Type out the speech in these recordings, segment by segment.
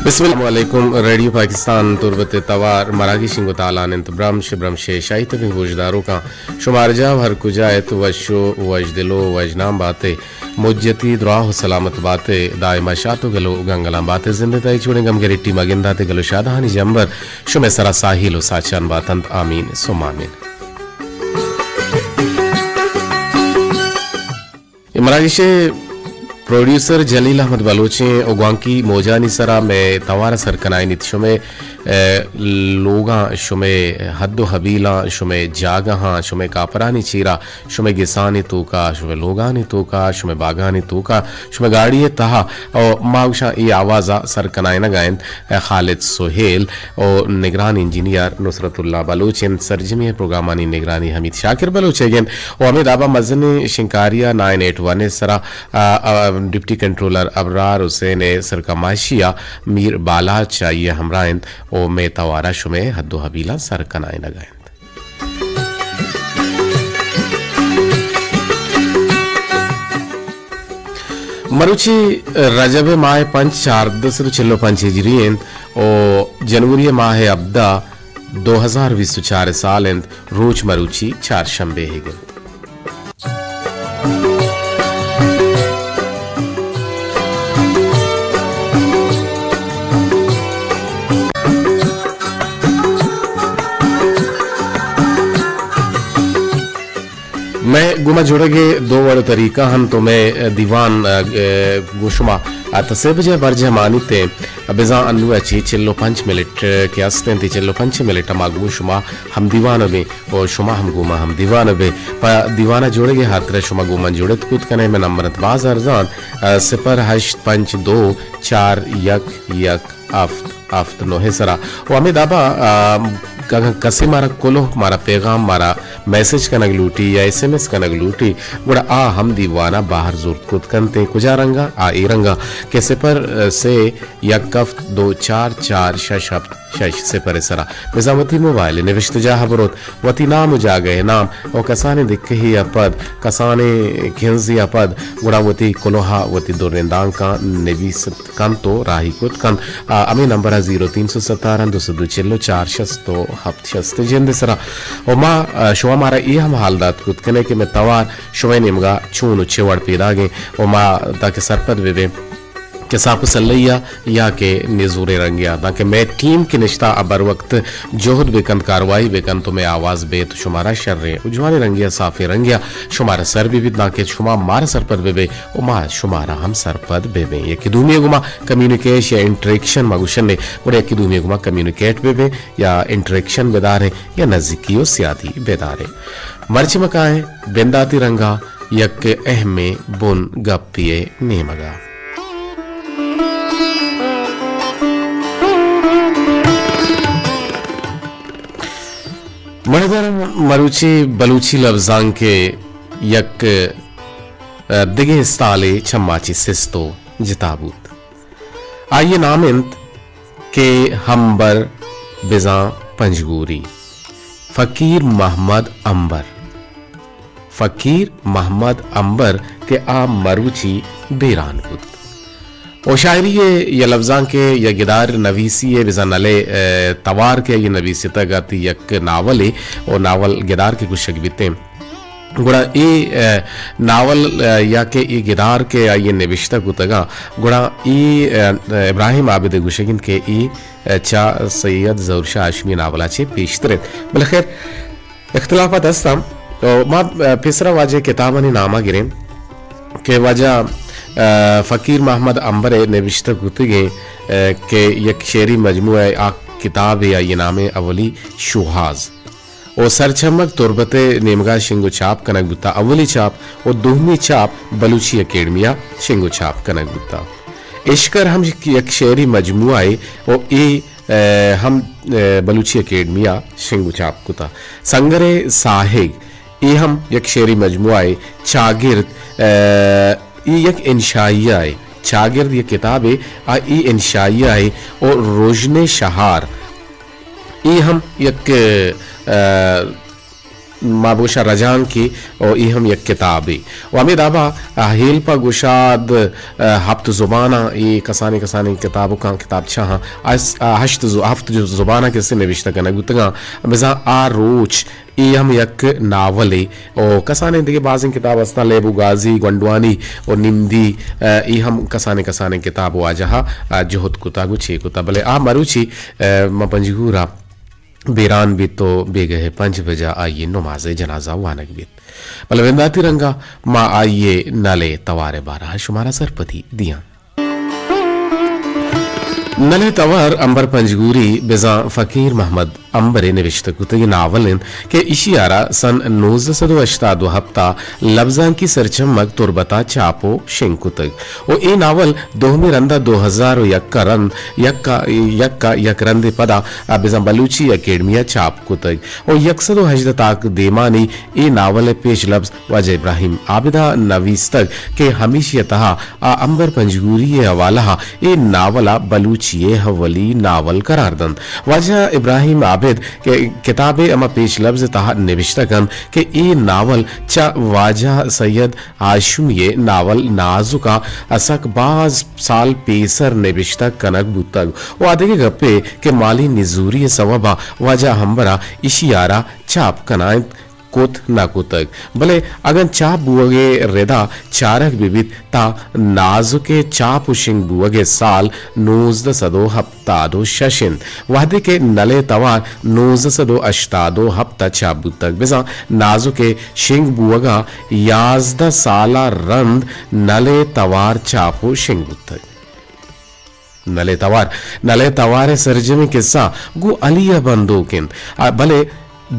بسم اللہ، السلام علیکم۔ ریڈیو پاکستان تربت ءِ توار مراگش انگو تالان انت۔ برمش، برمش ءِ شاہی تبیں گوشداروکاں، شما ہر جاہ و ہر کجا ات، وش و وشدل و وشنام بات ئے، مجتی دراہ و سلامت بات ئے، دائما شات و گل و گنگلان بات ئے۔ زند ءِ تہا چوڑیں گم گریٹی مگندات ئے، گل و شادہانی جمبر شمئے سرا ساہیل و ساچان باتنت۔ آمین ثم آمین۔ اے مراگش ءِ پروڈیوسر جلیل احمد بلوچ ایں و گوانکی موجانی سرا مئے توار ءَ سر کنائینیت۔ شمئے، اے، لوگاں، شمئے حد و حبیلاں، شمئے جاگہاں، شمئے کاپرانی چیرا، شمئے گسانی توکا، شمئے لوگانی توکا، شمئے باگانی توکا، شمئے گاڑی ءِ تہا، و ما گوشاں اے آواز ءَ سر کنائینگا انت خالد سہیل و نگران انجینئر نصرت اللہ بلوچ انت۔ سرجمیں پروگرامانی نگرانی حمید شاکر بلوچ ئیگ انت و ہمے دابا مزنیں شنکاری ءَ نائن ایٹ ون ءِ سرا، آ، آ، ڈپٹی کنٹرولر ابرار حسین ءِ سرکماشی ءَ میر بالاچ آئی ءِ ہمراہ انت و مئے توار ءَ شمئے حد و حبیلاں سر کنائینگا انت۔ مروچی رجب ءِ ماہ ءِ پنچ، چاردہ سد و چل و پنچ ہجری انت و جنوری ءِ ماہ ءِ ہبدہ، دو ہزار بیست و چار سال انت۔ روچ مروچی چارشنبے ئیگ انت۔ مئے گوما جڑگ ءِ دو وڑ و طریقہ انت و مئے دیوان، ءَ، گوں شما، ءَ، تا سے بجہ برجہ مانیت ءُ بزاں انو ءَ چہ چل و پنچ منٹ کہ است انت، چل و پنچ منٹ ءَ ما گوں شما ہم دیوان بیں و شما ہم گوں ما ہم دیوان بے۔ پہ دیوان ءَ جوڑگ ءِ ہاترا شما گوں من جڑت کت کنے۔ مئے نمبر انت باز ارزان، ءَ، صفر ہشت پنچ دو چار یک یک ہفت ہفت نو ءِ سرا۔ و ہمے دابا، آ، اگاں کسے مارا کلوہ، مارا پیغام، مارا میسج کنگ لوٹی یا ایس ایم ایس کنگ لوٹی، گڑا آ ہم دیوان ءَ بہر زرت کت کنت۔ کجا رنگا؟ آ اے رنگا کہ صفر سے یک ہفت دو چار چار شش ہفت شش صفر ءِ سرا۔ بزاں وتی موبائل ءِ نبشتہ جاہ ءَ بروت، وتی نام و جاگہ ءِ نام و کسانیں دکہے ءَ پد، کسانیں کنزے ءَ پد، گڑا وتی کلوہ ءَ وتی درندانکاں نبیست کنت و راہی کت کنت۔ آ، ہمے نمبر ءَ زیرو تین سو ستارہ دو سد و چل و چار شست و ہفت شست ءِ جند ءِ سرا۔ و ما، آ، شما مارا اے ہم حال دات کت کنے کہ مئے توار شمئے نیمگا چون و چے وڑ پیداگ ایں و ما تاکہ سرپد بہ بیں کہ ساپ و سلہی ءَ یا کہ نزوریں رنگے ءَ، دانکہ مئے ٹیم کہ نشتہ آ بر وقت جہد بہ کنت، کاروائی بہ کنت و مئے آواز بیت شمارا شریں و جوانیں رنگے ءَ، صافیں رنگے ءَ شمارا سر بہ بیت، دانکہ شما مارا سرپد بہ بے و ما شمارا ہم سرپد بہ بیں۔ یکے دومی ءَ گوما کمیونیکیش یا انٹریکشن ما گوشنے، گڑا یکے دومی ءَ گوما کمیونیکیٹ بہ بیں یا انٹریکشن بہ داریں یا نزیکی و سیادی بہ داریں۔ مرچی ما کائیں بنداتی رنگا یک اہمیں بن گپے ءِ نیمگا۔ مڑدر مروچی بلوچی لبزانک ءِ یک، ءَ، دگہ استالے چما چہ سست و جتا بوت۔ آئی ءِ نام انت کہ ہمبر بزاں پنجگوری، فقیر محمد امبر۔ فقیر محمد امبر کہ آ مروچی بیران بوت۔ و شاعری ءِ یا لبزانک ءِ یا گدار نویسی ءِ بزاں نلے، ءَ، توار کہ آئی ءَ نویستگ ات یک ناولے و ناول گدار کہ گوشگ بیتیں۔ گڑا اے، ءَ، ناول، ءَ، یا کہ اے گدار کہ آئی ءَ نبشتہ کتگاں، گڑا اے، ءَ، ابراہیم عابد ءِ گوشگ انت کہ اے، ءَ، چہ سید ظہور شاہ ہاشمی ءِ ناولا چہ پیشتر انت۔ بلے خیر، اختلافات ہستاں۔ تو ما، ءَ، پیسرا واجہ کتابانی ناما گریں کہ واجہ، ءَ، فقیر محمد امبر ءِ نبشتہ کتگیں، ءَ، کہ یک شعری مجموعہ ءِ آ کتابے آئی ءِ نام ءَ اولی شوہاز۔ و سرچمگ تربت ءِ نیمگا شنگ و چاپ کنگ بوتا۔ اولی چاپ و دومی چاپ بلوچی اکیڈمی ءَ شنگ و چاپ کنگ بوتا۔ اشکر ہم یک شعری مجموعہ ءِ و اے، ءَ، ہم، ءَ، بلوچی اکیڈمی ءَ شنگ و چاپ کتا۔ سنگر ءِ ساہگ، اے ہم یک شعری مجموعہ ءِ۔ چاگرد، ءَ، اے یک انشائیہ ءِ۔ چاگرد یک کتابے، آ اے انشائیہ ءِ۔ و روژن شہار، اے ہم یک، ءَ، ما بگوشاں رجانکے، او اے ہم یک کتابے۔ و ہمے دابا، آ، ہیل پہ گشاد، آ، ہپت زباناں، اے کسانیں کسانیں کتابکاں، کتابچہاں، اس-، آ، ہشت ز-، ہفت ز-، زباناں کسے نبشتہ کنگ بوتگاں۔ بزاں آ روچ، اے ہم یک ناولے۔ او کسانیں دگہ بازیں کتاب ہستاں، لیب و گازی، گونڈوانی و نمدی، آ، اے ہم کسانیں کسانیں کتاب واجہ ءَ، آ، جہد کتگ و چے کتگ۔ بلے آ مروچی، آ، ما پنجگور ءَ بیران بیت و بیگہ ءِ پنچ بجا آئی ءِ نماز ءِ جنازہ وانگ بیت۔ بلے بنداتی رنگا ما آئی ءِ نل ءِ توار ءِ بارہ ءَ شمارا سرپدی دیاں۔ نل ءِ توار امبر پنجگوری بزاں فقیر محمد امبر ءِ نبشتہ کتگیں ناول انت کہ ایشی ءَ را سن نوزدہ سد و ہشتاد و ہپت ءَ لبزانکی سرچمگ تربت ءَ چاپ و شنگ کتگ۔ و اے ناول دومی رندا دو ہزار و یک ءَ رند یک ءَ، یک ءَ یک رندے پدا بزاں بلوچی اکیڈمی ءَ چاپ کتگ و یک سد و ہژدہ تاک دیمانی اے ناول ءِ پیش لبز واجہ ابراہیم عابد ءَ نویستگ کہ ہمیشی ءِ تہا آ امبر پنجگوری ءِ حوالہ ءَ اے ناول ءَ بلوچی ءِ اولی ناول قرار دنت۔ واجہ ابراہیم عابد کہ کتاب ءِ ہما پیش لبز ءِ تہا نبشتہ کنت کہ اے ناول چہ واجہ سید ہاشمی ءِ ناول نازک ءَ سک باز سال پیسر نبشتہ کنگ بوتگ و آ دگہ گپے کہ مالی نزوری ءِ سوب ءَ واجہ امبر ءَ ایشی ءَ را چاپ کنائینت کت نہ کتگ، بلے اگن چاپ بوگ ءِ ردا چارگ بہ بیت تہ نازک ءِ چاپ و شنگ بوگ ءِ سال نوزدہ سد و ہپتاد و شش انت، وہدے کہ نل ءِ توار نوزدہ سد و ہشتاد و ہپت ءَ چاپ بوتگ، بزاں نازک ءِ شنگ بوگ ءَ یازدہ سال ءَ رند نل ءِ توار چاپ و شنگ بوتگ۔ نل ءِ توار، نل ءِ توار ءِ سرجمیں کسہ گوں علی ءَ بندوک انت، آ، بلے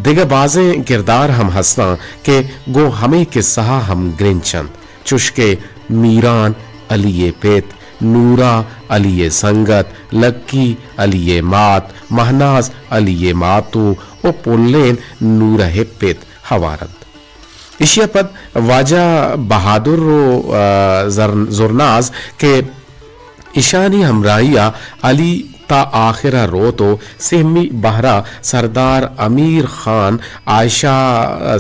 دگہ بازیں کردار ہم ہستاں کہ گوں ہمے کسہ ءَ ہمگرنچ انت، چوش کہ میران علی ءِ پت، نورا علی ءِ سنگت، لکی علی ءِ مات، مہناز علی ءِ ماتو و پلین نورہ ءِ پت ہوار انت۔ ایشی ءَ پد واجہ بہادر و، آ، زر-، زرناز کہ ایشانی ہمراہی ءَ علی تا آخر ءَ روت و سہمی بہر ءَ سردار امیر خان عائشہ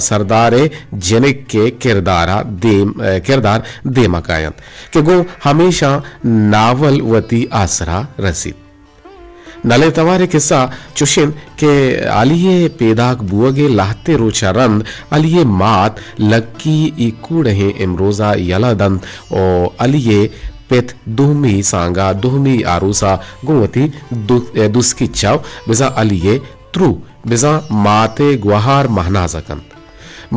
سردار ءِ جنک ءِ کردار ءَ دیم، کردار دیم ءَ کاینت کہ گوں ہمیشاں ناول وتی آسرا رسیت۔ نل ءِ توار ءِ کسہ چوش انت کہ علی ءِ پیداک بوگ ءِ لہتے روچ ءَ رند علی ءِ مات لکی اے کوڑہیں امروز ءَ یلہ دنت و علی ءِ پت دومی سانگ ءَ دومی آروس ءَ گوں وتی دو-، دوسکی چو بزاں علی ءِ ترو بزاں مات ءِ گوہار مہناز ءَ کنت۔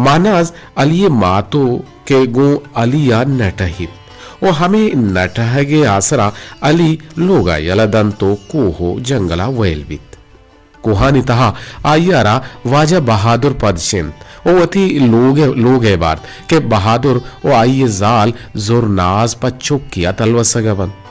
مہناز علی ءِ ماتو کہ گوں علی ءَ نہ ٹہیت و ہمے نہ ٹہگ ءِ آسرا علی لوگ ءَ یلہ دنت و کوہ و جنگل ءَ ویل بیت۔ کوہانی تہا آئی ءَ را واجہ بہادر پد شنت و وتی لوگ ءَ، لوگ ءَ بارت کہ بہادر و آئی ءِ زال زرناز پہ چکی ءَ تلوسگ ءَ بنت۔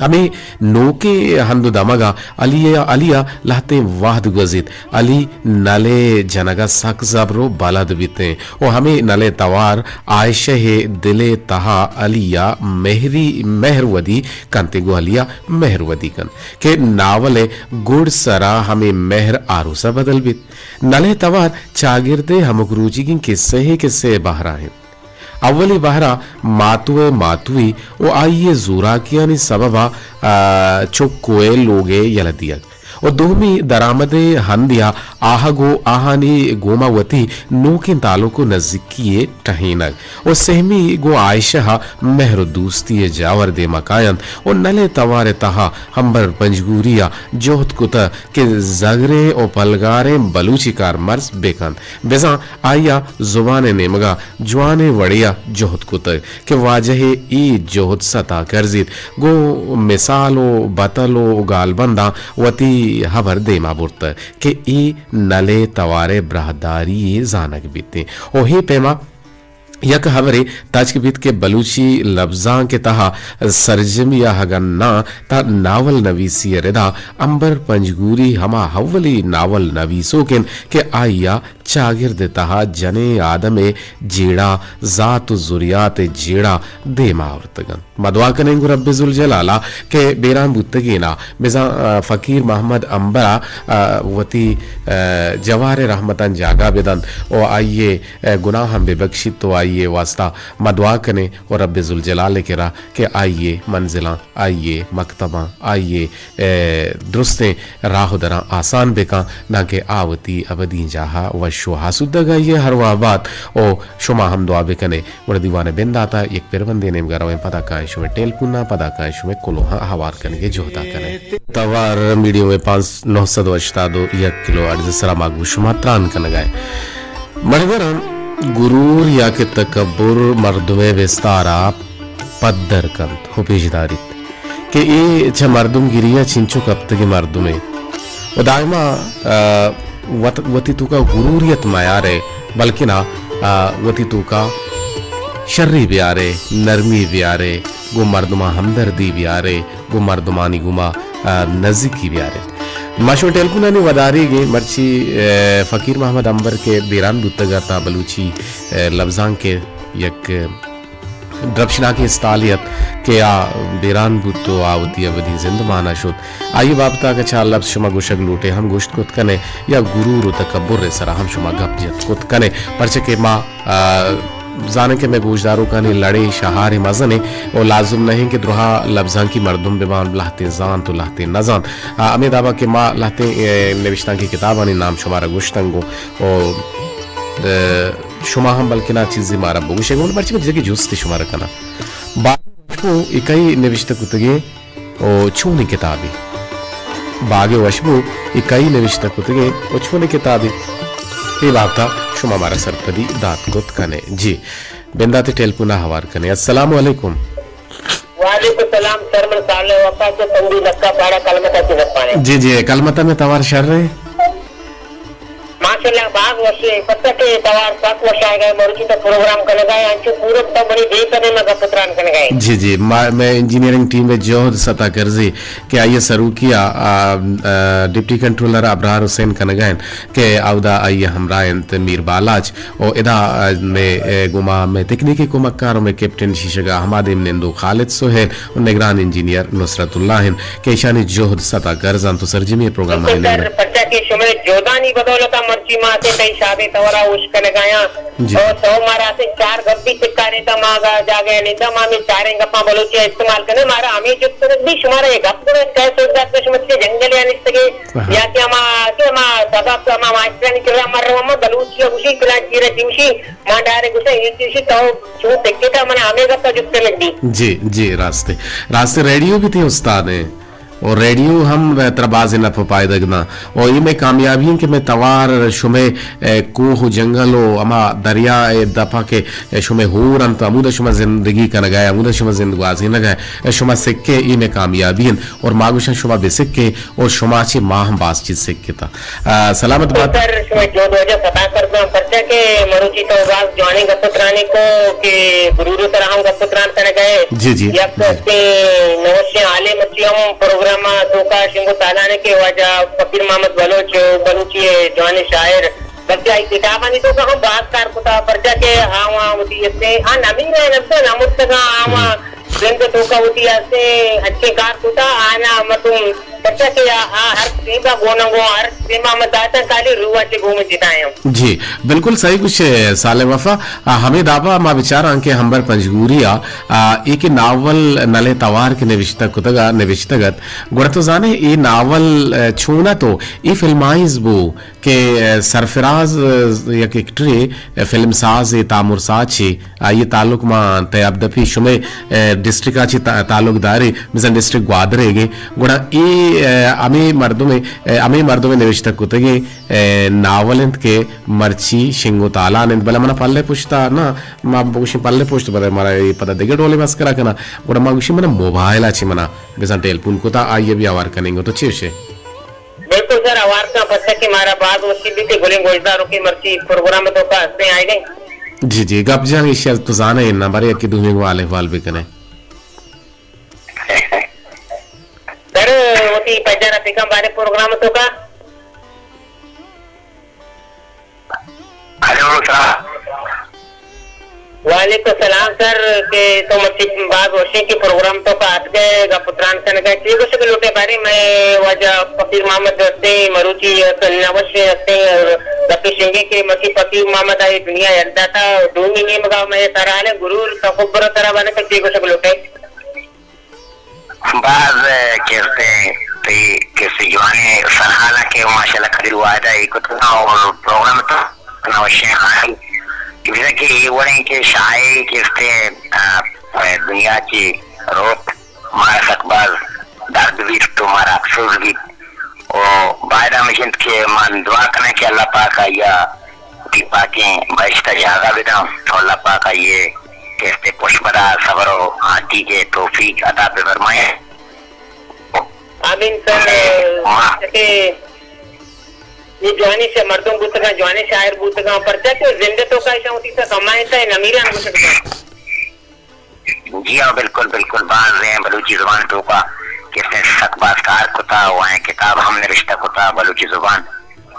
ہمے نوکیں ہند و دمگ ءَ علی ءَ، علی ءَ لہتیں وہد گوزیت۔ علی نل ءِ جنگ ءَ سک زبر و بلد بیتیں و ہمے نل ءِ توار عائشہ ءِ دل ءِ تہا علی ءَ مہری، مہر ودی کنت، گوں علی ءَ مہر ودی کنت کہ ناول ءِ گڈ سر ءَ ہمے مہر آروس ءَ بدل بیت۔ نل ءِ توار چاگرد ءِ ہمک روچیگیں کسہ ءِ کسہ ءِ بہر ءَ انت۔ اولی بہر ءَ ماتو ءِ ماتوئی و آئی ءِ زوراکیانی سبب ءَ، آ، چکو ءِ لوگ ءِ یلہ دیگ و دومی درآمد ءِ ہندے ءَ آہگ و آہانی گوما وتی نوکیں تعلق و نزیکی ءِ ٹہینگ و سہمی گوں عائشہ ءَ مہر و دوستی ءِ جاور دیما کاینت و نل ءِ توار ءِ تہا ہمبر پنجگوری ءَ جہد کتہ کہ زگریں و پلگاریں بلوچی کارمرز بہ کنت۔ بزاں آئی ءَ زبان ءِ نیمگ ءَ جوانیں وڑے ءَ جہد کتگ کہ واجہ ءِ اے جہد ستا کرزیت، گوں مثال و بتل و گالبنداں وتی ہبر دیما برتگ کہ اے نل ءِ توار ءِ براہداری ءِ زانگ بیتیں و اے پیما یک ہبرے تچک بیت کہ بلوچی لبزانک ءِ تہا سرجمی ءَ اگن ناں تہ ناول نویسی ءِ ردا امبر پنجگوری ہما اولی ناول نویسوک انت کہ آئی ءَ چاگرد ءِ تہا جنیں آدم ءِ جیڑہ، ذات و ذریات ءِ جیڑہ دیما آورتگ انت۔ ما دعا کنیں گوں رب ذوالجلال ءَ کہ بیران بوتگین ءَ بزاں، آ، فقیر محمد عنبر ءَ، آ، وتی، آ، جوار ءِ رحمتاں جاگہ بدنت و آئی ءِ، آ، گناہاں ببخشیت و آئی ءِ واسطہ ما دعا کنیں و رب ذوالجلال ءِ کرا کہ آئی ءِ منزلاں، آئی ءِ مکتباں، آئی ءِ، آ، درستیں راہ و دراں آسان بکن، دانکہ آ وتی ابدیں جاہ ءَ وش و آسودگ آئی ءِ ہر وہد بات و شما ہم دعا بکنے۔ گڑا دیوان ءِ بندات ءَ یک پروندے نیمگا رویں، پدا کائیں شمئے ٹیلپون ءَ، پدا کائیں شمئے کلوہاں ہوار کنگ ءِ جہد ءَ کنیں۔ توار میڈیم ویو پانچ، نو سد و ہشتاد و یک کلو ہرٹز ءِ سرا ما گوں شما تران کنگا ایں۔ مڑدراں گرور یا کہ تکبر مردمے بستار ءَ پدر کنت و پیش داریت کہ اے چہ مردمگری ءَ چنچو کپتگیں مردمے و دائما، آ، وت-، وتی توکا غروریت میارے، بلکنا، آ، وتی توکا شری بیارے، نرمی بیارے، گوں مردماں ہمدردی بیارے، گوں مردمانی گوما، آ، نزیکی بیارے۔ ما شما ٹیلپونانی وداریگیں، مرچی، آ، فقیر محمد عنبر کہ بیران بوتگ ات، آ بلوچی، آ، لبزانک ءِ یک درپشناکیں استالے ات کہ آ بیران بوت و آ وتی ابدی زندمان ءَ شت۔ آئی ءِ بابت ءَ اگہ چار لبز شما گوشگ لوٹے ہم گوشت کت کنے یا گرور و تکبر ءِ سرا ہم شما گپ جت کت کنے، پرچہ کہ ما، آ، زانیں کہ مئے گوشداروکانی لڑے شہارے مزن ایں و لازم نہ ایں کہ درہا لبزانکی مردم ببان، لہتیں زانت و لہتیں نزانت۔ آ، ہمے دابا کہ ما لہتیں، اے، نوشتانکی کتابانی نام شمارا گوشتنگ و، و، اے، شما ہم بلکنا چیزے مارا بگوشے گوں، مرچی من دگہ جستے شمارا کناں۔ باغ وشبو اے کئی نوشتہ کتگیں و چونیں کتابے؟ باغ وشبو اے کئی نوشتہ کتگیں و چونیں کتابے؟ اے بابتا شما مارا سرپدی دات کت کنے۔ جی، بندات ٹیلپونا ہوار کنے۔ السلام علیکم۔ وعلیکم السلام سر، من صالح وفا چہ سندھی لکا پاڑا کلمتا چہ گپانے۔ جی جی، کلمتا میں توار شر ہے۔ ماشاءاللہ، باز وشی، پتہ کہ توار سک وش آئے گئے، مروچی تو پروگرام کنگا ہے، انچو پورا تو بڑی بے کدے میں گپ تران کنگا ہے۔ جی جی، ما، میں انجینئرنگ ٹیم میں جہد ستا کرزی کہ آئیے سروکی آ، آ، آ، ڈپٹی کنٹرولر ابرار حسین کنگا ہیں کہ اودا آئیے ہمراہ انت میر بالاچ۔ و ادا، آ، مئے، اے، گوما مئے تکنیکی کمکار و مئے کیپٹن شیشگا ہما دیم نندو خالد سہیل و نگران انجینئر نصرت اللہ انت کہ ایشانی جہد ستا گرز انت و سرجمی پروگرام بالکل آئینہ سر، پرچا کہ شمئے جہدانی بدولتا مرچی ما اسے تئی شابے تورا اوش کنگایاں۔ جی۔ و تو مارا اسے چار گپ بھی چکارے تا ما گا جاگہ نندا ما ہمیں چاریں گپاں بلوچی استعمال کنے، مارا ہمیں جت کنگ بھی شمارا یہ گپ کرے کیسے گپ شمت کے جنگل یا نشتگے ہاں۔ یا کہ ہما، کہ ہما سبق ہما ماسٹرانی کرا مر رہا ہما بلوچی گوشی کلا چیرا جوشی ما ڈائریکٹ گوشاں، اے چیزی تو چون سکتا، من ہمے گپا جست کنگ بیت۔ جی، جی، راست ہے۔ راست ہے، ریڈیو بھی تئی استاد ہیں۔ اور ریڈیو ہم ترا باز نفع پائدگ داں۔ اور یہ میں کامیابی ہیں کہ میں توار شمے، اے، کوہ و جنگل و ہما دریا اے دپا کہ، اے، شمے ہور انت، ہمودا شما زندگی کنگا ہے، ہمودا شما زند گوازینگا ہے، اے، شما سکے، یہ میں کامیابی ہیں۔ اور ما گوشاں شما بے سکے، اور شما چے ما ہم باز چیز سکتا۔ آ، سلامت بات۔ سر، شما جو دو جا ستا کرداں، پرچا کہ مروچی تو باز جوانیں گپ ترانے کو کہ گرورو سرا ہم گپ تران کنگا ہے۔ جی، جی، یک جی۔ ہستے نوشیں عالم اچھی ہم پروگرام توکا شنگو تالان ہے کہ واجہ فقیر محمد بلوچ، بلوچی جوانیں شاعر، بلکہ آئی کتابانی توکا ہم باز کار کتا، پرچا کہ آواں وتی ہستے، آ نمی رہے نفسے نمرتگا، آواں ہم۔ زند توکا وتی ہستے اچھے کار کتا، آنا مردم پرچا کہ آ، آ ہر ٹیما گوناں گوں، ہر ٹیما من داتاں کالی روح ء چہ گوں من جتا آں۔ جی، بالکل صحیح گوش ئے صالح وفا۔ آ، ہمے دابا ما بچاراں کہ ہمبر پنجگوری ء، آ، اے کہ ناول نلے توار کہ نوشتہ کتگ ء نوشتگ ات، گڑا تو زانے اے ناول، آ، چون ات و اے فلمائز بو کہ، آ، سرفراز، آ، یک ایکٹرے، آ، فلم سازے، تامر ساز چے، آئی ء تعلق ما تیاب دپی شمے، آ، ڈسٹرکٹ ء چہ تا-، تعلق دارے، مثلاً ڈسٹرکٹ گوادر ئیگ ء۔ گڑا اے، آ، ہمے مردم ء، آ، ہمے مردم ء نوشتہ کتگیں، آ، ناول انت کہ مرچی شنگ و تالان انت، بلے منا پلے پشتا نہ، ما بگوشیں پلے پشت، بلے مارا اے پدا دگہ ڈولے مسکرا کناں۔ گڑا ما گوشیں منا موبائل ء چہ منا بزاں ٹیلپون کتا، آئی ء بھی ہوار کنیں گو، تو چے گوشے؟ بالکل سر، ہوار کن، پرچا کہ مارا باز وشی بیت کہ گلیں گوشداروکے مرچی پروگرام توکا ہستیں آئیگیں۔ جی جی، گپ جنگ ایشی ء تو زانئے نہ، بارے یکے دومی گوں حال احوال بکنئے۔ سر، وتی پجا رفیقاں بارے پروگرام توکا۔ سر کہ تو مرچی باز وشیں کہ پروگرام تو کا اتکے گپ تران کنگا، چی گوشگ لوٹے؟ بارے میں واجہ فقیر محمد ہستیں، مروچی نوشیں ہستیں، گپ شنگے کہ مرچی فقیر محمد آئی دنیا یک داتا، دومی نیمگا میں سر حال گرور تکبر سرا بنے، تو چی گوشگ لوٹے؟ باز کستے تئی کستے جوانے سرحالا کہ ماشاءاللہ قدر واحدہ ای کتنا اور پروگرام تو نوشیں ہائی کہ بزن کہ یہ وڑیں کہ شاعری کستے دنیا کی روت مارا سک باز درد بیت تو مارا افسوس بیت۔ و باید ہمیش انت کہ من دعا کنیں کہ اللہ پاک آئیا وتی پاکیں بہشت ء جاگہ بداں و اللہ پاک آئی ء کستے پشبرا صبر و ہاٹیگ ء توفیق عطا بہ فرمائے۔ آمین سر۔ ما کہ یہ جوانی سے مردم بوتگاں، جوانی شاعر بوتگاں، پرچہ کہ زندے تو کا ایشاں وتی سا کمائیں تا نمیران گوشگ جی ہاں، بالکل، بالکل۔ بازیں بلوچی زبان توکا کسے سک باز کار کتا و آئیں کتاب ہم نوشتہ کتا بلوچی زبان۔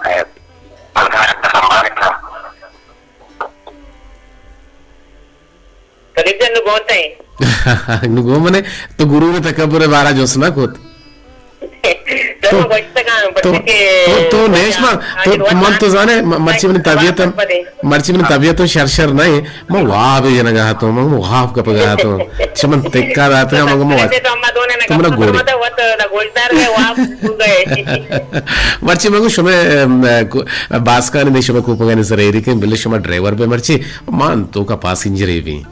اے، سمبھالتا۔ قدیر جان نو گون تئیں۔ نو گون منے تو گرور تکبر بارا جوست نہ کت۔ تو تو تو تو نیش ما تو من تو زانے مرچی منی طبیعت مرچی منی طبیعت شر شر نہ ہے۔ من واب جنگا تو من واب کپگا تو چ من تکا داتا من واب تو منا گوڑی۔ مرچی مگو شمے باسکانی دے شمے کوپگانی سر ایری کن بلے شما ڈرائیور بے مرچی مان تو کا پاسنجر بھی۔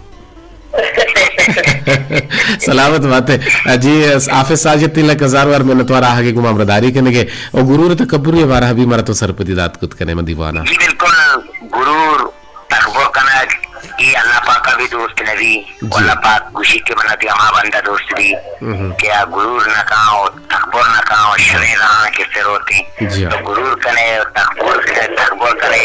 سلامت بات ہے۔ جی، حافظ ساجد تئی لک ہزار وار منتوار آہگے گوں ہمراہداری کنگے۔ او غرور تکبر ء بارہ بھی مرا تو سرپدی دات کت کنے من دیوانا۔ جی بالکل، غرور تکبر کنگ ای اللہ پاکا بھی دوست نبی۔ جی۔ اللہ پاک گوشی کہ من تی ہما بندہ دوست بھی کہ آ غرور نہ کاں و تکبر نہ کاں و شریں راہ کہ سروتیں۔ جی۔ تو غرور کنے، تکبر کنے، تکبر کنے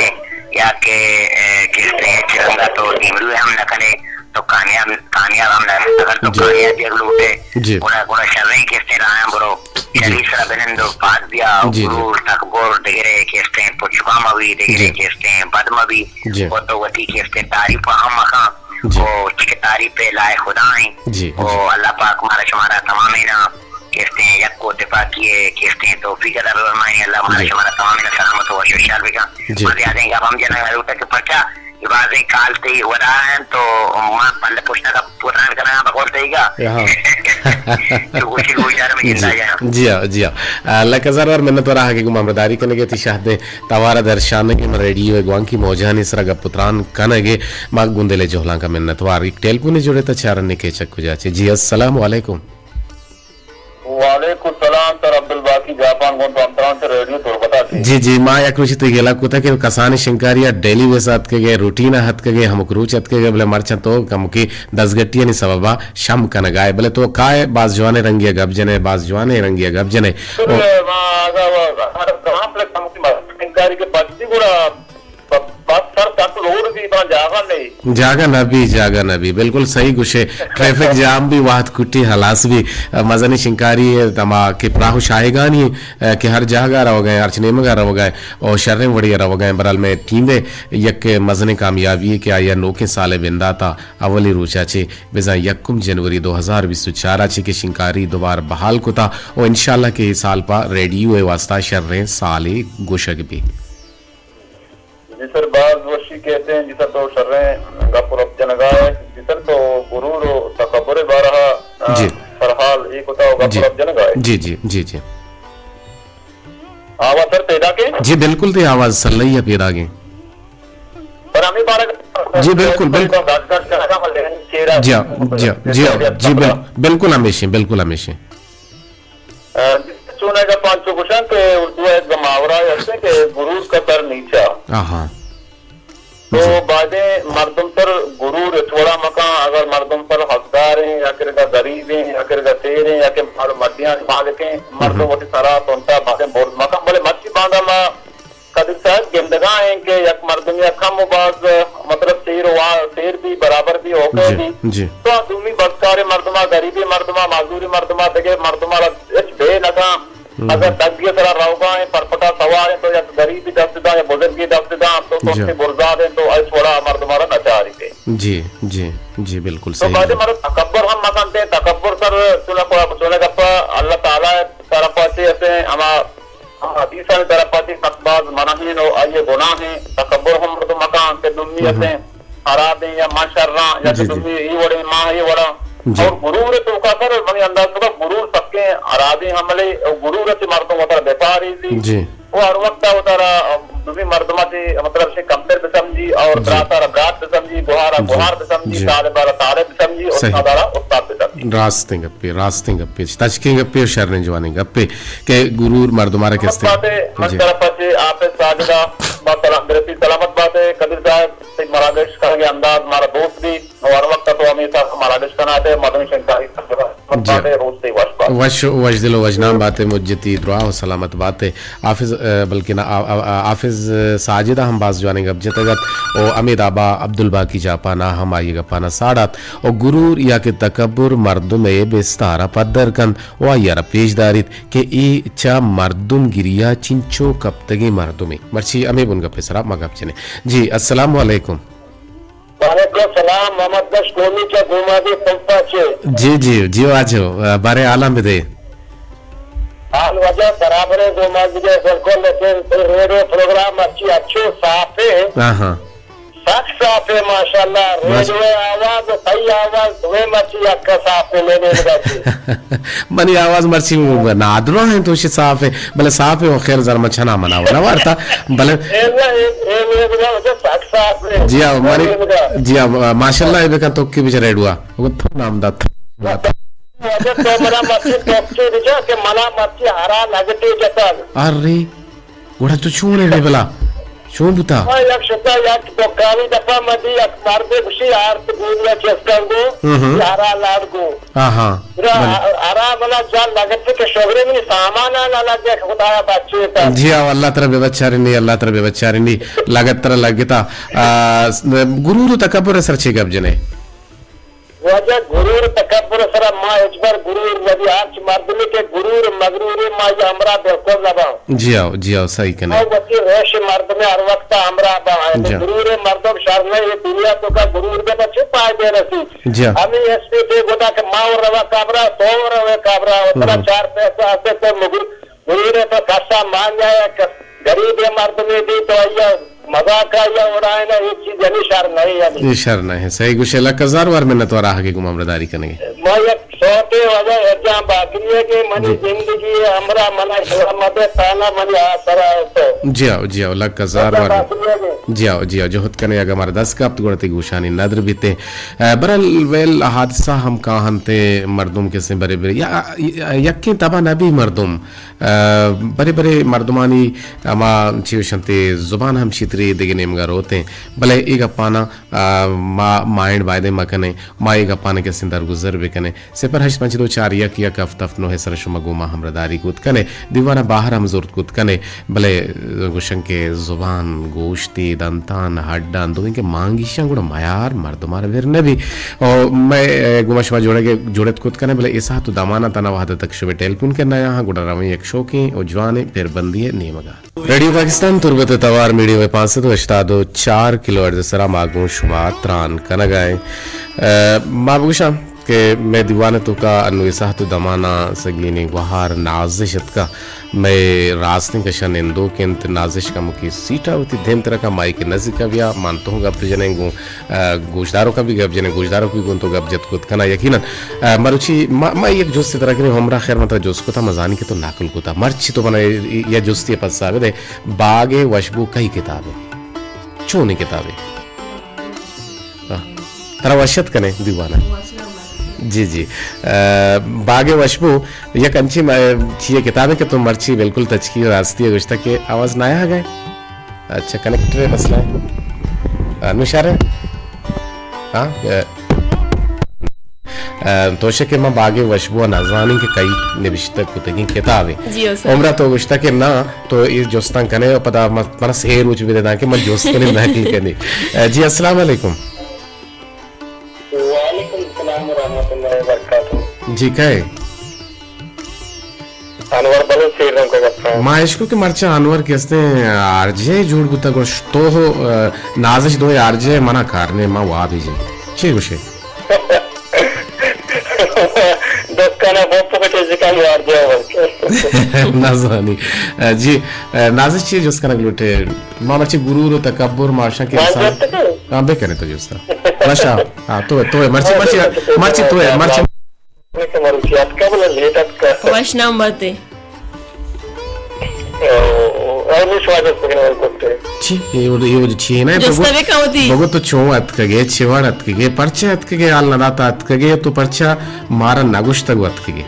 یا کہ، اے، کہ ہچ رنگا تو دیمروی ہم نہ کنے۔ تو کامیاب، کامیاب ہم نہ۔ اگر تو جی۔ کامیابی اگر لوٹے، جی۔ گڑا، گڑا شریں کستے راہ برو۔ جی۔ شری سرا بنند و پاد بیا، جی، جی۔ غرور، تکبر، دگرے کستے پچگا مبی، دگرے جی۔ کستے بد مبی۔ جی۔ و تو وتی کستے تعریف ہم مکان۔ جی۔ و چکے تعریف لائق خدا ہیں۔ جی، و جی۔ اللہ پاک مارا شمارا تمامیں نا کستے یک و تفاقی کستے توفیق عطا فرمائے۔ اللہ مارا جی۔ شمارا تمامیں نا سلامت و وش و شر بکن۔ جی۔ ما زیادہ گپ ہم جنگ نہ لوٹا کہ پرچا بازیں کال تئی ودا انت تو ما پل پشتا کا پوتران کناں بقول تئی گا۔ ہاں۔ تو گوشی گوشدار میں جندا جی۔ جاں۔ جی ہاں، جی ہاں۔ آ، لک ہزار وار منت وار آہگے گوں ہمراہداری کنگے، تی شہدیں توارا درشانگے، من ریڈیو گوانکی موجانی سرا گپ و تران کنگے، ما گوں دل جہلانکا منت وار۔ ایک ٹیلیفونی جوڑے تا چارنے کے چک کجا چے۔ جی السلام علیکم۔ وعلیکم السلام سر عبدالباقی جاپان گوں تو ہمتران سے ریڈیو تربتا سے۔ جی، جی، ما یک روچے تئی گلا کتا کہ کسانیں شنکاری ء ڈیلی بیس ء اتکگے، روٹین ء اتکگے، ہمک روچ اتکگے، بلے مرچاں تو کمکے دزگٹیانی سبب ء شم کنگائے، بلے تو کائے باز جوانیں رنگے ء گپ جنے، باز جوانیں رنگے ء گپ جنے۔ سر، او ما اگا ہر کہاں پر کمکے شنکاری کے پچ دی گڑا بس سر سک لوڈ بی، بان جاگہ نہیں۔ جاگہ نہ بی، جاگہ نہ بی، بالکل صحیح گوشے۔ ٹریفک جام بی، وہد کٹی ہلاس بی، مزنی شنکاری ہما کہ پراہ و شاہگانی کہ ہر جاگہ روگا ہیں، ہرچ نیمگا روگا ہیں، او شریں وڑی روگا ہیں۔ برحال میں ٹیم یک مزنیں کامیابی ہے کہ آیا نوکیں سال بنداتا اولی روچا چے بزاں یکم جنوری دو ہزار بیست و چار چے کہ شنکاری دوبار بحال کتا و انشاءاللہ کہ اے سال پا ریڈیو واسطہ شریں سالے گوشگ بی۔ جی سر، باز وشی کہتے ہیں، جی سر تو شریں گپ و رپ جنگا ہے۔ جی سر تو غرور و تکبر بارہ، آ، جی۔ سرحال ایک ہوتا ہو گپ جی۔ و رپ جنگا ہے۔ جی، جی، جی، جی۔ آواز سر پیدا کے؟ جی بالکل تئی آواز سلئی ہے پیدا کے۔ پر ہمیں بارہ جی بالکل، بالکل۔ گز گز جنگا ملے ہیں، چیرا جی، جی، جی، جی، بل-، بالکل ہمیشیں، بالکل ہمیشیں۔ چوناگا پانچو گوشن کہ اردو ء یک محاورہ ہستیں کہ غرور کا سر نیچا۔ آہا۔ تو جی۔ بایدیں مردم سر غرور ہچ وڑا مکن، اگر مردم سر حقدار ہیں یا کرگا غریب ہیں یا کرگا سیر ہیں یا کہ مال مڈیاں مالک ہیں، مردم ہم۔ وتی سرا تنتا بایدیں برز مکن، بلے مرچی باندا ما قدیر صاحب گندگا ہیں کہ یک مردمے ء کم و باز، مطلب، سیر و وا-، سیر بی، برابر بی، اوکے جی، بی۔ جی۔ تو آ دومی بدکاریں مردما، غریبیں مردما، معذوریں مردما، دگہ مردما را ہچ بے نکاں۔ ہم۔ اگر ڈگی سرا روگا ہیں، پرپٹا سوار ہیں، تو یا غریبی دست داں یا بزرگی دست داں، تو تو جی۔ سے برزاد ہیں، تو اس وڑا مردمارا نچاری دے۔ جی، جی، جی، بالکل تو صحیح بعد ہے۔ مارا تکبر ہم مکنتے، تکبر سر چونا کو-، چونا گپا اللہ تعالی طرف سے اسے ہما، ہما حدیث طرف سے سخت باز منع ہیں اور آئیے گناہ ہیں، تکبر ہم مردم مکان کے دنیا ہم۔ سے خرابیں یا ما شراں یا جی، کہ جی۔ دومی ای وڑیں ما ای وڑاں۔ جی۔ اور غرور توکا سر منی انداز توکا غرور سکیں خرابیں عملے، اور غرور سے مردم وتر بیپاری سی۔ جی۔ وہ ہر وقت وتر دومی مردم سے مطلب سے کمتر بسمجھی اور جی۔ براتارا برات بسمجھی، گوہارا جی۔ گوہار بسمجھی، جی۔ طالبارا طالب بسمجھی، جی۔ استادارا استاد بسمجھی۔ راستیں گپے، راستیں گپے، تچکیں گپے اور شریں جوانیں گپے کہ غرور مردمارا سلامت کستے۔ باتے، من جی۔ طرف سے حافظ ساجدہ با سلام، برسی سلامت باتے، قدیر صاحب۔ تئی مراگش کنگ ءِ انداز مارا دوست بیت، ءُ ہر وقت ءَ تو ہمے سرا مراگش کنات ئے، مردم شنگکاری کنگ ءَ جی۔ باتے، روچ تئی وش بات۔ وش، وش دل ءُ وش نام باتے مجتی دراہ ءُ سلامت باتے۔ حافظ، ءَ، بلکن آ-، آ-، آ-، حافظ ساجد ءَ ہم باز جوانیں گپ جتگ ات ءُ ہمے دابا عبدالباقی جاپان ءَ ہم آئی ءِ گپاں ءَ ساڑات ءُ گرور یا کہ تکبر مردم ءِ بستار ءَ پدر کنت ءُ آئی ءَ را پیش داریت کہ اے چہ مردم گری ءَ چنچو کپتگیں مردمے۔ مرچی ہمے بنگپ ءِ سرا ما گپ جنیں۔ جی، السلام علیکم۔ وعلیکم السلام، محمد بخش قومی چہ گومازی پمپا چے۔ جی، جی، جی واجو، بارے حالاں بدے۔ حال واجہ برابر ہے، گومازی کے بالکل، لیکن ریڈیو پروگرام اچھی، اچھو صاف ہے۔ ہاں، ہاں۔ سخت صاف ہے، ماشاءاللہ۔ ماش- ریڈیو آواز، صحیح آواز، دوئے مرچی یک صاف ہے، لینے لگا چے۔ منی آواز مرچی نادراہ ہیں، تو شی صاف ہے۔ بلے صاف ہے، و خیر زر من چنا منا و نہ وارتا۔ بلے اے نہ، اے، اے نہ، اے نہ، سک صاف ہے۔ جی ہاں، ماری، اے نہ۔ جی ہاں، ماشاءاللہ، اے بکن تو کی بچ ریڈوا۔ وہ تھو نام دا تھو۔ اچھا، تو منا مرچی توکی بچا کہ منا مرچی ہرا لگتی جتن۔ ارے، گڑا تو چون ہے بلا؟ چون بوتا؟ ما یک شتا یک دکانی دپا مدی یک مردے گوشی آرت گونیا چسکن گو، ہم ہم۔ ہرا لاڑ گو۔ آہا۔ گڑا بلے۔ ہرا منا جان لگت کہ شغلے منی سامان نہ لگے، خدایا بچے تا۔ جی ہاں، اللہ ترا بے بچارنی، اللہ ترا بے بچارنی، لگت ترا لگتا۔ آ، س-، غرور و تکبر سر چے گپ جنے؟ واجہ، غرور تکبر سرا ما ہچبر غرور نبی، ہرچ مردمی کہ غرور مغرور ما یہ ہمراہ بالکل نبا۔ جی ہاں، جی ہاں، صحیح کنے۔ او وتی ریش مردم ہر وقت ہمراہ با۔ جی ہاں۔ غرور مردم شر نہ، یہ دنیا توکا غرور بے تو چه فائدے رسی؟ جی ہاں۔ ہمیں ایس پی تے گودا کہ ما روا کابرا، تو روے کابرا، اتنا ہم۔ چار پیسہ آتے تو مگر غرور تو کسا مان جائے، ک-، غریب مردمی دی تو آیا مذاق آیا اڑائنا، یہ چیز یعنی شر نہیں یعنی۔ یہ شر نہیں، صحیح گوشے، لک ہزار وار منت وار آہگے گم ہمراہ داری کنگے۔ ما یک شوقے واجہ ارجان باقری ہے کہ منی جی۔ زندگی ہمراہ منا سلامت ہے، تانا منی آسرا ہے تو۔ جی آؤ، جی آؤ، لک ہزار ارجان وار۔ باقری ہے کہ جی آؤ، جی آؤ، جہد کنے اگا مارا دست کپت گڑا تی گوشانی ندر بیتے۔ اے، برحال ویل حادثہ ہم کاہنتے مردم کسے برے برے۔ یا، یا، یکیں تبا نبی مردم۔ ء، برے برے مردمانی ہما چی گوشنت زبان ہم شتری دگہ نیمگا روتیں، بلے اے گپاناں، ء، ما مائنڈ بایدیں مکنیں، ما اے گپاناں کسیں درگزر بکنیں۔ صفر ہشت پنچ دو چار یک یک ہفت ہفت نو ء سر شما گوں ما ہمراہداری کت کنے، دیوان ء باہر ہم زرت کت کنے، بلے گوشن کہ زبان، گوشتی، دنتان، ہڈان، دوئیں کہ مانگیشاں گڑا میار مردمار بر نبی۔ او مئے گوما شما جوڑگ، جوڑت کت کنے، بلے اے ساعت و دمانا تنا وہد تک شمے ٹیلیفون کرنا یا ہاں، گڑا رویں یک شوقیں و جوانیں پھر بندی نیمگا۔ ریڈیو پاکستان تربت توار میڈیم ویو پانچ سد و ہشتاد و چار کلو ہرٹز سرا ما گوں شما تران کنگا ایں۔ ء، ما بگوشاں کہ مئے دیوان توکا انو اے ساعت و دمانا سگینیں گوہار نازش اتکا۔ مئے راستیں کشا نندوک انت، نازش کمکے سیٹا وتی دیمترا کن، مائی کہ نزیکا بیا، من تو گپ جنیں گوں، ء، گوشداروکا بھی گپ جنیں، گوشداروک بھی گوں تو گپ جت کت کنا۔ یقیناً، ء، مروچی ما، ما یک جستے ترا کنیں، ہمراہ خیر من ترا جست کتا، من زانی کہ تو نقل کتا۔ مرچی تو منا یا جستی پسا بدے، باغ وشبو کئی کتابے؟ چونیں کتابے؟ آہ، ترا وش ات کنے دیوان ء؟ جی، جی۔ ء، باغ وشبو یک انچیں م-، چیئے کتابے کہ تو مرچی بالکل تچکی راستی ء گوشتا کہ آواز نہ آ گئے۔ اچھا، کنیکٹر مسئلہ ہے۔ ء، نوشارے؟ ہاں، ء، ء، تو شکے ما باغ وشبو نزانیں کہ کئی نبشتہ کتگیں کتابے۔ جی، او سر۔ عمرہ تو گوشتا کہ نہ، تو اے جستاں کنے و پدا م-، منا سے روچ بدے داں کہ من جست کنی نقل کنی۔ ء، جی، السلام علیکم۔ وعلیکم السلام ورحمۃ اللہ وبرکاتہ۔ جی، کئے؟ انور بلوچ سیر رنگ کا گپا۔ ما اشکو کہ مرچا انور کہ استیں آر جے جوڑ بوتا گوش تو ہو، آ، نازش دوئے آر جے منا کار نے ما وابی جی۔ چی گوشے؟ دکانا بوپو کے چیز کان آر جے ورک۔ نازانی۔ آ، جی، آ، نازش چی جس کنگ لوٹے؟ ما مرچی غرور و تکبر ما شاں کہ ما انسان جت کے؟ ہاں، بے کنے تو جستا۔ ماشا، ہاں، تو، تو مرچی، مرچی، مرچی تو، مرچی۔ کہ مروچی اتکا بلے لیٹ اتکا۔ وش نام باتے۔ او، او، نی شما جست بکنے ول کرتے۔ چی؟ اے وڑ، اے وڑ چی نہ؟ جستا بگو، بکا ہوتی۔ بگو تو چون اتکگے، چی وڑ اتکگے، پرچے اتکگے، حال نہ داتا اتکگے، تو پرچا مارا نگوشتگ اتکگے؟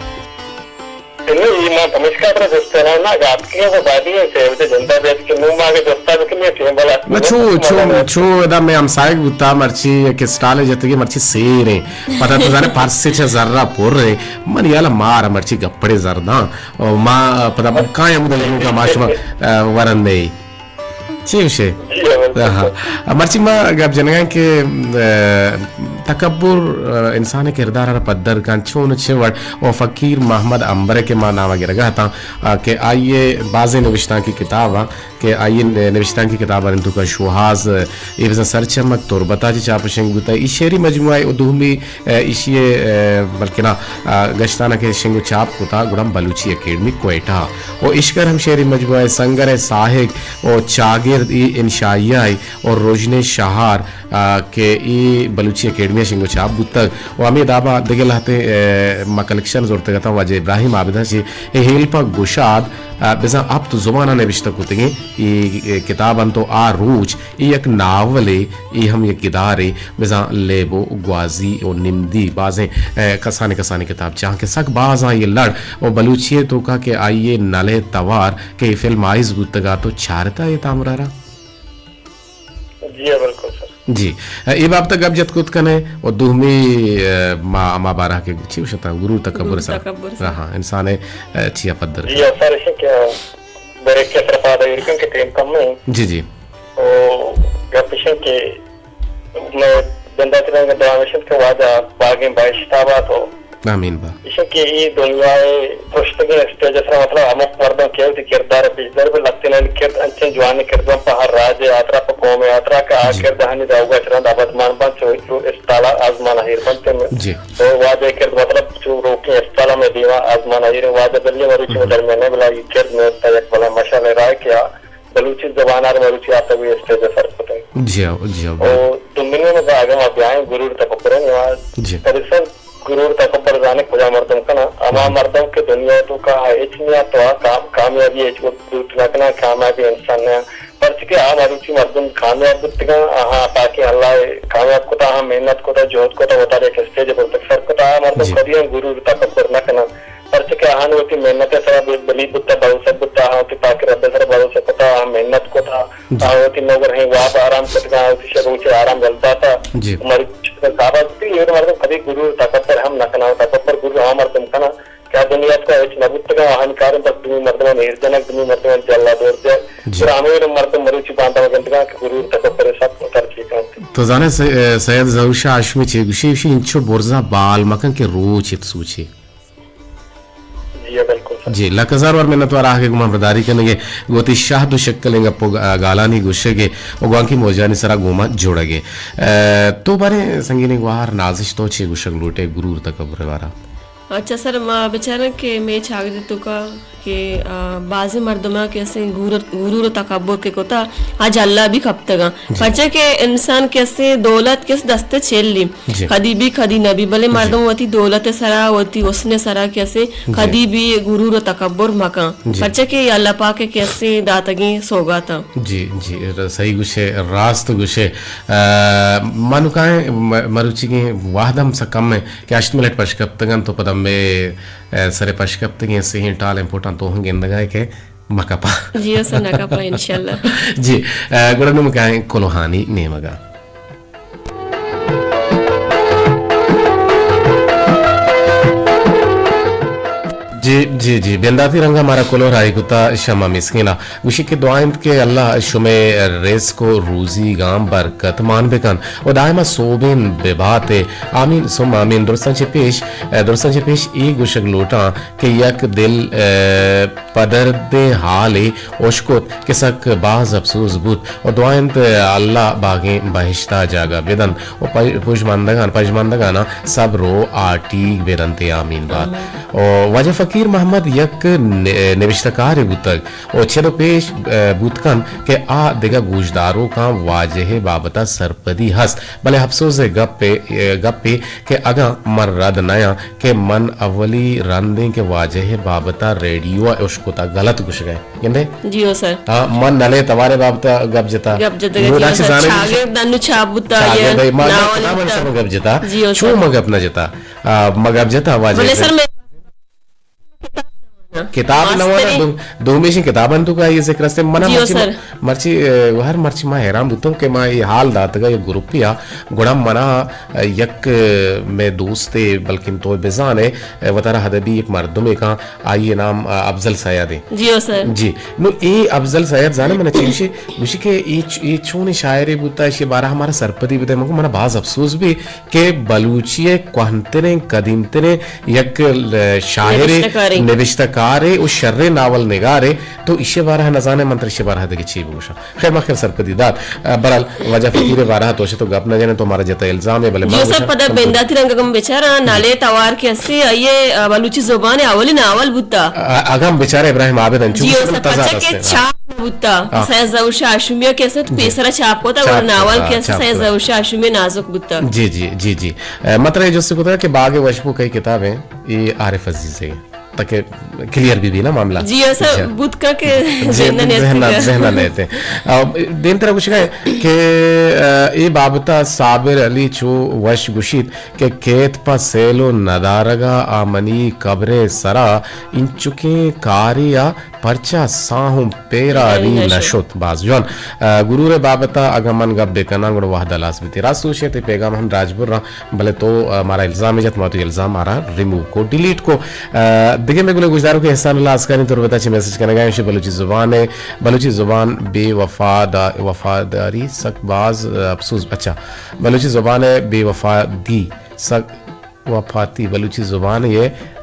نہیں، یہ ما پمشکا پر جستا نہ، نہ گات کے تو بادی ہے، سے وجہ جندا بیت کہ نو ما کے جستا بکنے، ٹیم بلا۔ نہ، چو، چو، چو ادا میں ہمسائگ بوتا، مرچی یک اسٹال جتگی، مرچی سیر ہیں۔ پتہ تو زانے پرس سے چہ زرہ پر ہیں۔ من یالا مار مرچی گپڑے زرداں۔ او ما پدا کاں ہمود لوگا ما شما، آ، ورندے۔ چی گوشے؟ جی، ہاں، بالکل۔ آہا۔ مرچی ما گپ جنگاں کہ، آ، تکبر، آ، انسان کردار را پدر کن چون چے وڑ او فقیر محمد عنبر کہ ما نام گرگا ہتاں، آ، کہ آئیے بازیں نوشتاں کی کتاب آ کہ آئی نوشتانکی کتابانی توکا شوہاز، اے بزاں سرچمک تربت ء چہ چاپ ء شنگ بوتگ۔ اے شعری مجموعہ ء دومی، ء، ایشی ء، ء، بلکنا، ء، گشتانک ء شنگ ء چاپ کتا گڑا بلوچی اکیڈمی کوئٹہ ء اشکر ہم شعری مجموعہ ء سنگر ء ساہگ ء چاگرد ء انشائیہ ء روژن ء شہار، ء، کہ اے بلوچی اکیڈمی ء شنگ ء چاپ بوتگ ء ہمے دابا دگہ لہتیں، ء، ما کلیکشن زرتگ اتاں واجہ ابراہیم عابد ء چہ اے ہیل پہ گشاد، ء، بزاں ہپت زباناں نبشتہ کتگیں اے، اے کتاب انت و آ روچ اے یک ناولے، اے ہم یک گدارے، بزاں لیب و گوازی و نمدی بازیں، ء، کسانیں کسانیں کتاب چاں کہ سک باز آں یہ لڑ و بلوچی ء توکا کہ آئی ء نلے توار کہ اے فلم آئیز بوتگات و چارتا اے تامرارا۔ جی ہاں، بالکل سر۔ جی، اے بابت ء گپ جت کت کنے و دومی، ء، ما، ما بارہ کے چی وشتا غرور تکبر غرور سر۔ تکبر سر۔ ہاں، انسان ء، ء، چیا پدر جی کن۔ ہاں سر، اشی کہ بریک کے طرف آدھا ایرکن کے ٹیم کم ہے۔ جی، جی۔ او گپ اشی کہ میں بندہ ترنگ دعا مشن کہ واجہ باغیں بہشتا بات ہو۔ آمین با۔ ایشاں کہ اے دنیا ء پرشتگیں اسٹیج ء سرا، مطلب، ہمک مردم کہ وتی کردار ء پیش دار بہ لہتیں، کرد انچیں جوانیں کرداں پہ ہر راج ء ہاترا، پہ قوم ء ہاترا کہ آ جی۔ کرد آنی داؤگ ء چرند ابدمان بنت، چو، چو استال ء آزمان ء ایر بنت۔ جی۔ تو واجہ کرد، مطلب، چو روکیں استال ء مئے دیما آزمان ء ایر، واجہ بلے مروچی مم۔ درمیان ء بلا اے کرد میں یک بلا مشعل ء راہ کہ آ بلوچی زبان ء مروچی آتک اسٹیج ء سر کتگ۔ جی ہاں، جی ہاں، او بالکل۔ دومی نیمگ ء اگاں ما بیائیں غرور تکبر ء نیمگ ء، جی۔ دراصل غرور تکبر زانے کجا مردم کناں؟ ہما ہم۔ مردم کہ دنیا ء توکا ہچ نیا تو آ کام-، کامیابی ہچ وقت دوت نہ کناں، کامیابی انسان نیا۔ پرچہ کہ آ مروچی مردم کامیاب بوتگاں، آہاں پاکیں اللہ ء کامیاب کتا، آہاں محنت کتا، جہد کتا، وتارا یک اسٹیج ء برتگ سر کتا، آ مردم جی۔ کدی ہم غرور تکبر نہ کناں۔ پرچہ کہ آہان وتی محنت ء سرا بے بلی بوتہ، بھروسہ بوتہ، آہان وتی پاک رب ء سرا بھروسہ کتہ، آہان محنت کتہ، جی۔ آہان وتی نوگر ہیں واب آرام کتگاں، وتی شب روچ آرام یل داتہ۔ جی۔ مروچی صاحب وتی اے مردم کدی غرور تکبر ہم نہ کناں، تکبر غرور ہما مردم کناں کہ آ دنیا ء ہچ نہ بوتگاں، آہانی کاریں بس دومی مردمان ایر جنگ، دومی مردمان جلا دور جنگ۔ جی۔ گڑا ہمے مردم مروچی باندا گندگاں کہ غرور تکبر سک ترقی کنت۔ تو زانے س-، سید ظہور شاہ ہاشمی چے گوشی، گوشی انچو برزا بال مکن کہ روچ ات سوچے۔ جی، بالکل سر۔ جی، لک ہزار وار منت وار آہگے گمان برداری کنگے، گوتی شہد و شکلیں گپ و گالانی گوشگے و گوانکی موجانی سرا گوما جوڑگے۔ ء، تو بارے سنگینیں گوہار نازش تو چے گوشگ لوٹے غرور تکبر بارا؟ اچھا سر، ما بچارن کہ مے چاگرد توکا کہ، آ، بازیں مردماں کہ اسیں غرور، غرور و تکبر کہ کتا، آ جلا بھی کپتگاں۔ جی۔ پرچہ کہ انسان کہ اسیں دولت کس دست چلی۔ جی۔ کدی بھی کدی نبی، بلے جی۔ مردم وتی دولت سرا، وتی حسن سرا کہ اسیں جی۔ کدی بھی غرور و تکبر مکن۔ جی۔ پرچہ کہ اللہ پاک کہ اسیں داتگیں سوگاتاں۔ جی، جی، صحیح گوشے، راست گوشے۔ آ، منوکائیں م-، مروچیگیں وہد ہم سک کم ہے کہ ہشت منٹ پش کپتگن تو پدا مے، آ، سر پش کپتگیں سہیں ٹالیں پوٹاں تو ہم گندگائے کہ مکپا۔ جی، اسا نہ کپا، انشاءاللہ۔ جی، آ، گڑا نوں کائیں کلوہانی نیمگا۔ جی، جی، جی، بنداتی رنگا مارا کلوہ راہی کتا شمع مسکینا۔ گوشی کہ دعا انت کہ اللہ شمے رزق و روزی گام برکت مان بکن و دائما سوبین بباتے۔ آمین ثم آمین۔ درستاں چہ پیش، درستاں چہ پیش اے گوشگ لوٹاں کہ یک دل، ء، پدردیں حالے اشکت کہ سک باز افسوس بوت و دعا انت اللہ باگیں بہشتا جاگہ بدنت و پژ-، پژمندگان، پژمندگانا صبر و آٹیگ بدنت۔ آمین بات۔ آمین۔ و واجہ فقیر محمد یک ن-، نبشتہ کارے بوتگ و چد و پیش، ء، بوت کنت کہ آ دگہ گوشداروکاں واجہ ء بابت ء سرپدی ہست، بلے افسوز ء گپ ء، گپے کہ اگاں من رد نیاں کہ من اولی رندیں کہ واجہ ء بابت ء ریڈیو ء اشکتگ، غلط گوشگ ء گندے؟ جی ہو سر۔ ہاں، من نلے توار ء بابت ء گپ جتا۔ گپ جتا، نو جی ہو راچی سر۔ زانگ چاگرد انو چاپ بوتا، چاگرد یہ ء ما ناول کتابانی بوتا۔ سر گپ جتا۔ جی ہو چو سر۔ ما گپ نہ جتا۔ آ، ما گپ جتا واجہ بلے ء سر۔ سر میں کتاب نہ وانا۔ مستریں۔ دوم-، دومیشیں کتاباں تو کا یہ ذکر است۔ منا جی، او مرچی، سر۔ مرچی، ء، ہر مرچی ما حیران بوتوں کہ ما یہ حال داتگا یہ گروپی آ، گڑا منا، ء، یک، ء، میں دوستے بلکن تو بزانے، ء، وتارا ادبی یک مردمے کاں، آئی نام، ء، افضل سید ہے۔ جی، او سر۔ جی، نو اے افضل سید زانے منا چیشے، گوشی کہ اے چ-، اے چون شاعرے بوتا، اشی بارہ ہمارا سرپدی بدے۔ مگو منا باز افسوس بھی کہ بلوچی ء کوہنتریں، قدیمتریں یک، ل-، شاعرے، نبشتہ کارے۔ نبشتہ کارے و شریں ناول نگارے، تو ایشی بارہ نزانے من ترا ایشی بارہ دگہ چی بگوشاں۔ خیر، ما خیر سرپدی دات۔ ء، برحال، واجہ فقیر بارہ تو شتو گپ نہ جنے تو مارا جتا الزام ہے، بلے جی ما سر، گوشاں پدا سرپدی۔ بنداتی رنگ اگم بیچارہ نالے توار کے ہستی، آئیے، ء، بلوچی زبان اولی ناول بوتا۔ ء، اگم بیچارہ ابراہیم عابد انچو جی سر، سر پدا پچا کے ہستے۔ چاپ بوتا۔ ہاں۔ سید ظہور شاہ ہاشمی ء کیسٹ جی۔ پیسرا چاپ کتا چاپ اور ناول کتا، کیسٹ چاپ سید کتا۔ ظہور شاہ ہاشمی نازک بوتا۔ جی، جی، جی، جی۔ ء، مطلب اے جست کتا کہ باغ وشبو کئی کتاب ہیں، یہ عارف عزیز ہے۔ تاکہ کلیئر بھی بھی نا معاملہ۔ جی، ایسا جی۔ بوت کا کہ جی، ذہن نہ ذہن نہ، اتکا۔ ذہن نہ اتکا۔ ء، دیم ترا گوشگا ہے کہ، ء، اے بابتا صابر علی چو وش گوشیت کہ کیت پہ سیل و ندارگا آ منی قبرے سرا انچکیں کارے آ پرچا ساہوں پیراری نہ شت۔ باز جوان۔ ء، گرور ء بابت ء اگاں من گپ بہ کناں گڑا وہد ہلاس بیت۔ راست گوشے تئی پیغام ہم راجبر آں، بلے تو، ء، مارا الزام جت، ما تو الزام مارا ریموو کو، ڈیلیٹ کو۔ ء، دگہ مئے گلیں گوشداروکے احسان اللہ عسکری تربت ء چہ میسج کنگا ایں، بلوچی زبان ء، بلوچی زبان بے وفادا-، وفاداری سک باز، ء، افسوس، اچھا، بلوچی زبان ء بے وفادی سک وفاتی بلوچی زبان ء،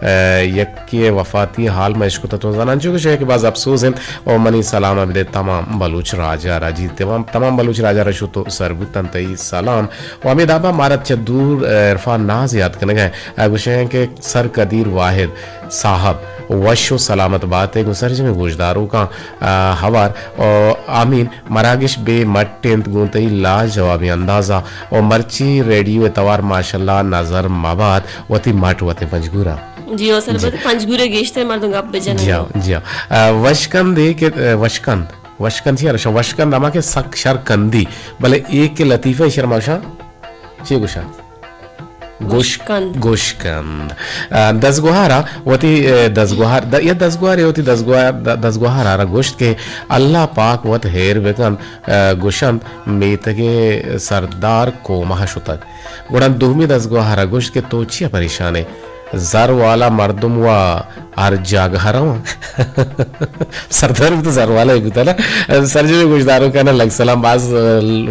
ء، یکے ء وفاتی حال ما اشکتہ تو زاناں چو کہ شے کہ باز افسوز انت و منی سلام ء بدے تمام بلوچ راج ء را۔ جی تمام، تمام بلوچ راج ء را شت و سر بوتن تئی سلام و ہمے دابا مارا چہ دور، ء، عرفان ناز یاد کنگ ء، ء، گوشگ ء کہ سر قدیر واحد صاحب وش و سلامت بات ء گوں سرجمیں گوشداروکاں، ء، ہوار و آمین۔ مراگش بے مٹ انت گوں تئی لاجوابیں اندازا و مرچی ریڈیو ء توار ماشاءاللہ نظر مبات وتی مٹ وتی پنجگورا۔ جی، او سر، جی۔ بس پنجگورے گیشتر مردم گپ بجن۔ جی ہاں، جی ہاں۔ ء، وشکند اے کہ، ء، وشکند، وشکند چی ارشان؟ وشکند ہما کہ سک شر کندی، بلے اے کہ لطیفہ شر ماشا چی گوشا؟ گوش-، گوشکند۔ گوشکند۔ ء، دزگوہارا وتی، ء، دزگوہار، د-، یا دزگوہارے وتی دزگوہار، د-، دزگوہارا را گوشت کہ اللہ پاک وت ہیر بکنت، ء، گوشنت میتگے سردار کومہ شتگ۔ گڑا دومی دزگوہارا گوشت کہ تو چیا پریشان ئے؟ زر والا مردم و ہر جاگہ رواں۔ سردار بوت، زر والا ہی بوتا نا۔ سرجمیں گوشداروکانا لگ سلام، باز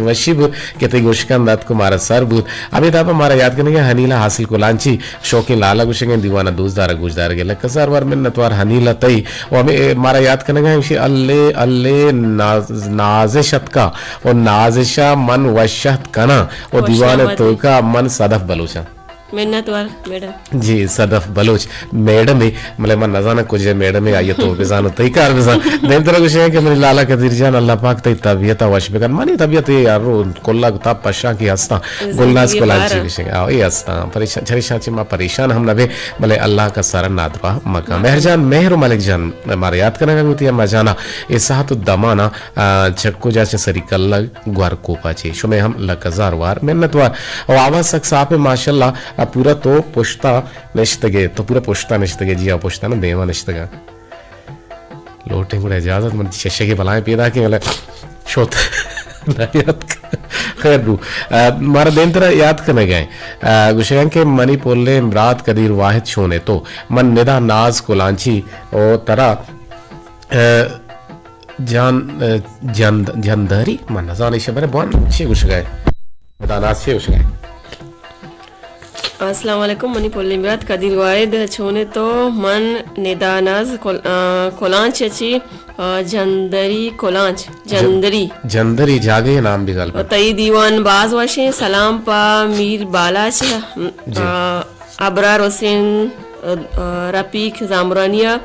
وشی بوت کہ تئی گوشکند اتک و مارا سر بوت۔ ہمے دابا مارا یاد کنگے ہنیلا حاصل کلانچی شوقیں لالا گوشگیں دیوانا دوست دارگ گوشدارگے لک ہزار وار منت وار ہنیلا تئی۔ و ہمے مارا یاد کنگا ہمشی اللہ اللہ ناز-، نازش اتکا و نازشا من وشت کناں و دیوان توکا من صدف بلوچاں۔ منت وار میڈم۔ جی، صدف بلوچ میڈم ہے، بلے من نزاناں کجے میڈم ہے، آئیے تو بزانو، تئی کار بزان۔ دیم ترا گوشے کہ منی لالا قدیر جان، اللہ پاک تئی طبیعت وش بکن۔ منی طبیعت یہ یار رو کلا تا پشاں کی ہستاں۔ گلناز کلانچی گوشے، آ، اے ہستاں۔ پریشان، چریشاں چی ما پریشان ہم نہ بے، بلے اللہ کا سر نادرا مکان۔ مہر جان، مہر و ملک جان، مارا یاد کنگا گوتی اما جانا، اے ساعت و دمانا، آ، چکو جا چہ سری کلگ گور کوپا چے۔ شمے ہم لک ہزار وار منت وار۔ او آواز سک صاف ہے ماشاءاللہ۔ آ، پورا تو پشتا نشتگے، تو پورا پشتا نشتگے، جی ہاں، پشتا نا دیما نشتگا۔ لوٹیں گڑا اجازت من چشگے بلائیں پیدا کے، بلے شوت۔ نہ یاد۔ خیر رو، آ، مارا دیمترا یاد کنگ ء، آ، گوشگ ء کہ منی پلیں برات قدیر واحد چون ئے تو؟ من ندا ناز کلانچی او ترا، آ، جان، آ، جند-، جندری؟ من نزان ایشی بارے بوان چی گوشگ ء؟ ندا ناز چی گوشگ ء؟ السلام علیکم، منی پلیں برات قدیر واحد چون ئے تو؟ من ندا ناز کل-، آ، کلانچ چی، آ، جندری کلانچ، ج-، جندری۔ جندری جاگہے نام بی گل و بی۔ تئی دیوان باز وشیں۔ سلام پہ میر بالاچ، جی۔ آ، ابرار حسین، آ، آ، رفیق زامرانی ء،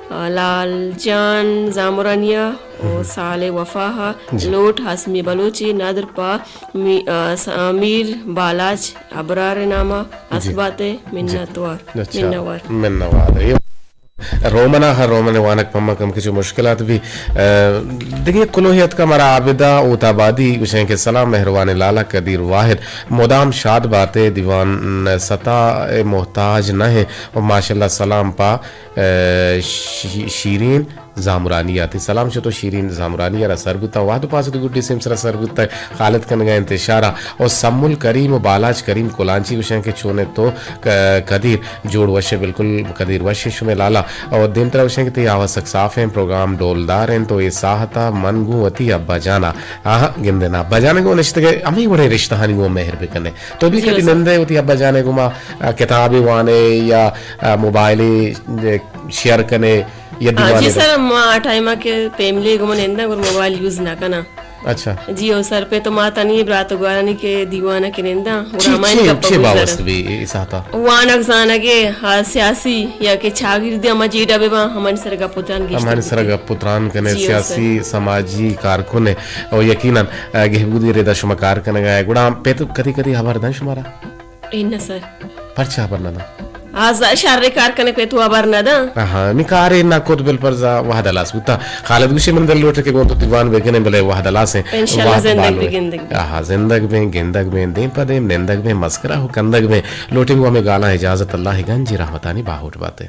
آ، لال جان زامرانی ء، و صالح وفا ء، جی۔ لوٹ حسمی بلوچی ندر پہ می-، آ، س-، آ، میر بالاچ ابرار نام ء، جی۔ اسبات ء، جی۔ منتوار۔ اچھا۔ منوار۔ منوار۔ رومن ء، ہر رومن ء وانگ پما کم کچو مشکلات بی۔ آ، دگہ کلوہے اتکا مارا عابدہ اوت آبادی گوشیں کہ سلام مہروان لالا قدیر واحد مدام شاد باتے، دیوان ستا محتاج نہ ہیں۔ و ماشاءاللہ سلام پا، آ، شی-، شیرین زامرانی آتی۔ سلام شتو شیرین زامرانی را سر بوتا، وہد پاس تو گڈی سیم سرا سر بوتا۔ خالد کنگا انت اشارہ۔ او سمل کریم و بالاچ کریم کلانچی گوشن کہ چونے تو ک-، قدیر جوڑ وشے، بالکل قدیر وشے شمے لالا۔ او دیمترا گوشن کہ تئی آواز سک صاف ہیں، پروگرام ڈولدار ہیں، تو اے ساہتا من گوں وتی ابا جانا۔ آہا، گندے نا، ابا جانا گوں نشتگے، ہمیں وڑے رشتہانی گوں مہر بکنے۔ تو بھی جی کدی سر۔ نندے وتی ابا جانے گوں ما، آ، کتابے وانے یا، آ، موبائلے، اے، شیئر کنے؟ یا آ، دیوانے جی رو؟ سر، ما آ ٹائم آ کہ فیملی گم ننداں، گڑا موبائل یوز نہ کناں۔ اچھا۔ جی او سر، پہ تو ما تنی برات و گوارانی کہ دیوانہ کہ ننداں، گڑا چی، ہمائن چی، گپ چی گزر۔ باوست بی اے ساعتا؟ وانگ زانگے، ہا، سیاسی یا کہ چاگردی ہما جیڈا بہ باں، ہمانی سر گپ و تران گیشتر ہمانی سر بوتیں۔ گپ و تران کنے، جی او سر۔ سیاسی، سماجی کارکن ہے۔ او یقیناً، آ، گہبودی ریدا شما کار کنگا ہے۔ گڑا پہ تو کدی کدی خبر دن شمارا؟ اے نہ سر۔ پرچا ہبر نہ داں؟ آ ز-، شر کار کنگ پہ تو ہبر نہ داں۔ آہا، نی کارے نہ کت بل پر زا وہد ہلاس بوتا۔ خالد گوشی من دل لوٹ کہ گوں تو دیوان بکنے بلے وہد ہلاس ہیں۔ انشاءاللہ وہد زندگ بالو بی ہے۔ گندگ بی۔ آہا، زندگ بیں، گندگ بیں، دیم پہ دیم نندگ بیں، مسکرا ہو کندگ بیں۔ لوٹیں گوں ہمیں گالاں اجازت، اللہ گنجی رحمتانی باہوٹ باتے۔